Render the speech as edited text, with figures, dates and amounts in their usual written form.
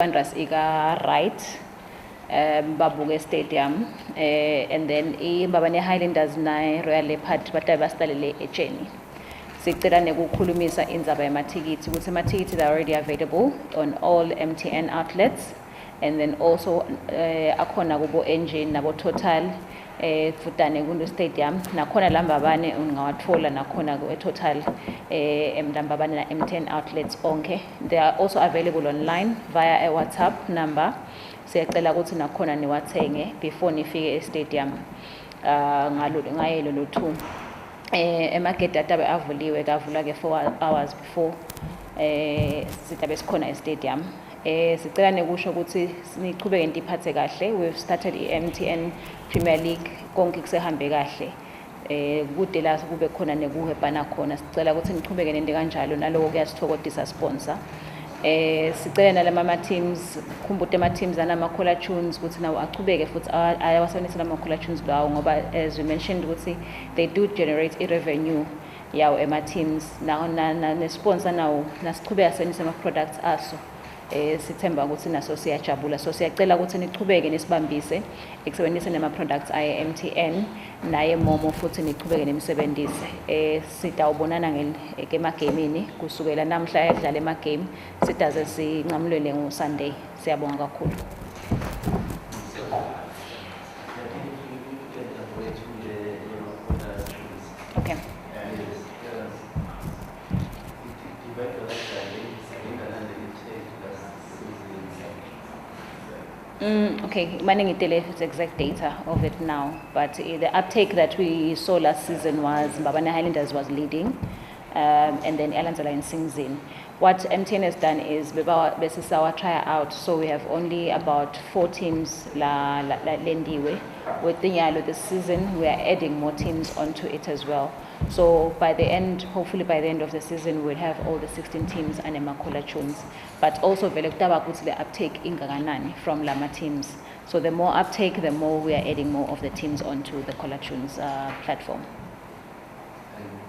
Wanderers ika right babuke stadium, and then iMbabane Highlanders naye Royal Leopard batabe basitalele etsheni. Sicela nekukhulumisa indzaba yamathikithi ukuthi amathikithi, they are already available on all MTN outlets and then also akhona kubo Engen nabo Total futane kuno stadium, nakhona la Mbabane ungawathola, nakhona ku Total eMbabane na MTN outlets onke. They are also available online via a WhatsApp number. Siyacela ukuthi nakhona niwathenge before nifike e-stadium ngalo ngayelo lo 2. Emagede atabe avuliwe, kavula ke 4 hours before sitabe sikhona e-stadium. Sicela nekusho ukuthi nichubeke nitiphathe kahle. We've started i-MTN Premier League, konke kusehambe kahle, kude la kube khona nekuhebhana khona. Sicela ukuthi nichubeke nente kanjalo, naloko kuyasithokodisa sponsor. Sicela nalama ma teams, khumbuta ema teams anama caller tunes ukuthi nawo achubeke futhi ayawasebenzisa lama caller tunes lawo, ngoba as we mentioned ukuthi they do generate i-revenue yawo ema teams na ne-sponsor nawo nasichubeka sebenzisa ama products aso, sithemba ukuthi naso siyajabula. So siyacela ukuthi nichubeke nisibambise ekusebenziseni ama products aye MTN naye Momo, futhi nichubeke nimsebenzise. Sitawubonana emagamini kusukela namhla edlala emagame, sidaze sincamulele ngo Sunday. Siyabonga kakhulu. So, I think you can avoid to the caller tunes. Yes, divide the last season. Okay, maningi the exact data of it now, but the uptake that we saw last season was Mbabane Highlanders was leading, and then Elanzela and Singzin. What MTN has done is besisawa try out, so we have only about four teams la la, la lendiwe. With the Nyalo this season, we are adding more teams onto it as well. So by the end, hopefully by the end of the season, we'll have all the 16 teams and ema-caller tunes. But also vele kutaba ukuthi the uptake ingakanani from lama teams. So the more uptake, the more we are adding more of the teams onto the caller tunes platform.